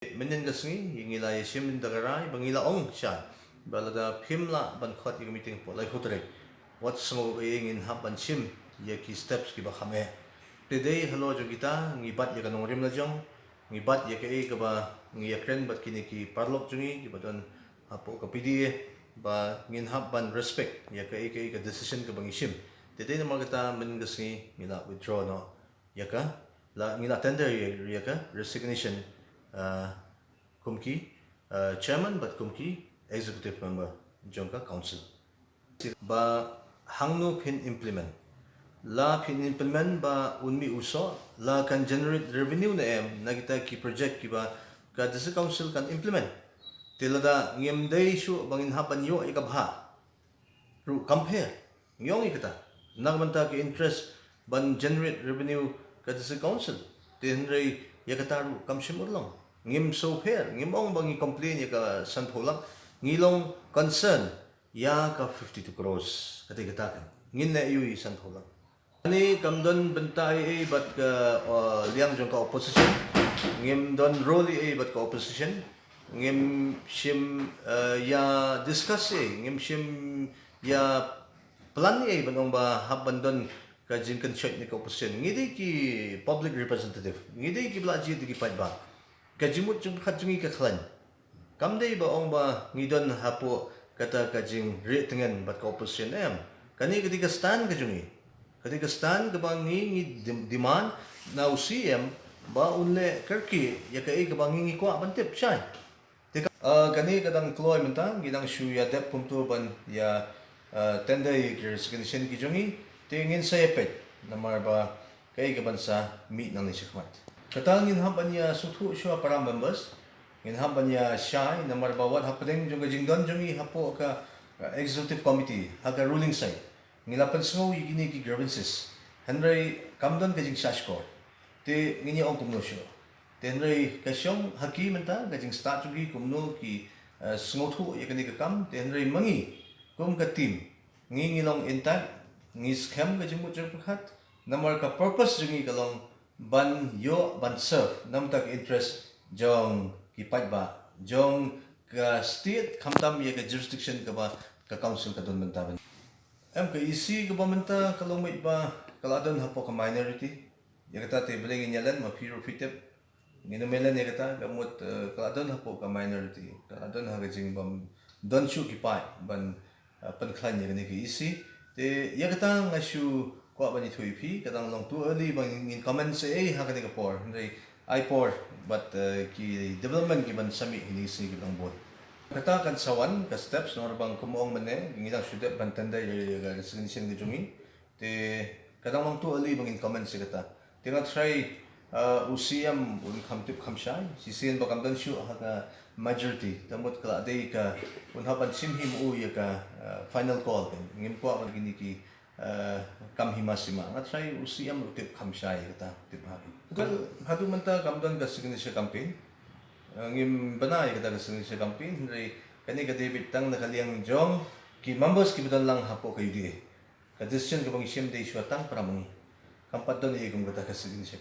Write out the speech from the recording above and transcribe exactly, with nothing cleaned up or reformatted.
Mynnin ka sngi ngi la ïa shim da ka rai ba ngi la ong sha ba lada phim lah ban khot ïa ka meeting hapoh laiphew tarik, wat sngew ei, ngin hap ban shim ïa ki steps kiba kham eh. Te dei halor jong kita ngi bat ïa ka nongrim la jong, ngi bat ïa kaei kaba ngi ïakren bad kine ki paralok jong ngi kiba don hapoh ka P D A, ba ngin hap ban respect ïa kaei kaei ka decision kaba ngi shim. Te dei namar kata mynnin ka sngi ngi la withdraw noh ïa ka, la ngi la tender ïa, ïa ka resignation, ah, kum ki, ah, chairman bad kum ki executive member jong ka council. Ba hangno phin implement? La phin implement ba un mih u soh, la kan generate revenue ne em na kita ki project kiba ka district council kan implement? Te lada ngim dei shuh ba ngin hap ban ïoh ïa ka bha ruh kam pher. Ngi ong ïa kata na ka bynta ka interest ban generate revenue ka district council. Te hynrei ïa kata ruh kam shym urlong. Ngim sngewpher, ngim ong ba ngi complain ïa ka sanphew lak, ngi long concern ïa ka fifty-two crores. Kata kata kan ngin leh ïa u sanphew lak. Ani kam don bynta ei ei bad ka, uh, liang jong ka opposition. Ngim don role ei ei bad ka opposition. Ngim shim, uh, ïa discuss ei, ngim shim ïa plan ei ban ong ba hap ban don ka jingkynshoit na ka opposition. Ngi dei ki public representative, ngi dei kiba la jied da ki paidbah. Ka jingmut jingpyrkhat jong ngi ka khlaiñ. Kam dei ba ong ba ngi don hapoh kata ka jingrieh tngen bad ka opposition em. Kane ka dei ka stand ka jong ngi. Ka dei ka stand kaba ngi, ngi dem-, demand na u C M ba un leh kyrkieh ïa kaei kaba ngi, ngi kwah ban tip shai. Te ka, ah, kane ka dang kloi mynta, ngi dang shu ïa dep kumto ban ïa, ah, tender ïa ki resignation ki jong ngi. Te ngin sa ïa peit namar ba kaei kaban sa mih nangne shakhmat. Kata ngin hap ban ïa sngewthuh shuwa para members. Ngin hap ban ïa shai namar ba wat hapdeng jong ka jingdon jong ngi hapoh ka, ah, executive committee ha ka ruling side, ngi la pynsngew ïa kine ki grievances. Hynrei kam don ka jingshahshkor. Te ngin ïa ong kumno shuh? Te hynrei ka shong ha ki mynta ka jingstad jong ki kumno ki, eh, sngewthuh ïa kane ka kam. Te hynrei ma ngi kum ka team, ngi, ngi long in touch, ngi skhem ka jingmut jingpyrkhat. Namar ka purpose jong ngi ka long ban ïoh ban serve na ka bynta ka interest jong ki paidbah jong ka state, khamtam ïa ka jurisdiction kaba ka council ka don mynta. Em, ka E C kaba mynta ka long mih ba ka la don hapoh ka minority. Ïa kata te balei ngin ïa len, ma phi ruh phi tip. Ngin ym ïa len ïa kata, ka mut, eh, ka la don hapoh ka minority. Ka la don ha ka jingbym don shuh ki paid ban, eh, pynkhlaiñ ïa kane ka E C. Te ïa kata nga shu kwah ban ïathuh ïa phi, ka dang long too early ba ngin comment ei ei ha kane ka por. Hynrei ai por bad, eh, ki development kiban sa mih ha kine ki sngi kiba dang bud. Kata kan sa wan ka steps, namar ba kum ong mynne ngi dang shu dep ban tender ïa, ïa ka resignation ka jong ngi. Te ka dang long too early ba ngin comment ïa kata. Te nga tharai, uh, u C M un kham tip kham shai, shisien ba kam don shuh ha ka majority. Te mut ka la dei ka un hap ban shim hi ma u ïa ka, uh, final call kan. Ngim kwah ba kine ki, uh, kam hima sima. Nga tharai u C M u tip kham shai ïa kata, tip ha. Kan haduh mynta kam don ka signature campaign. Uh, ngim bna ïa kata ka signature campaign, hynrei kane ka dei beit tang na ka liang jong ki members kiba don lang hapoh ka U D A. Ka decision kaba ngi shim dei shuwa tang para ma ngi. Kam pat don ei ei kum kata ka signature.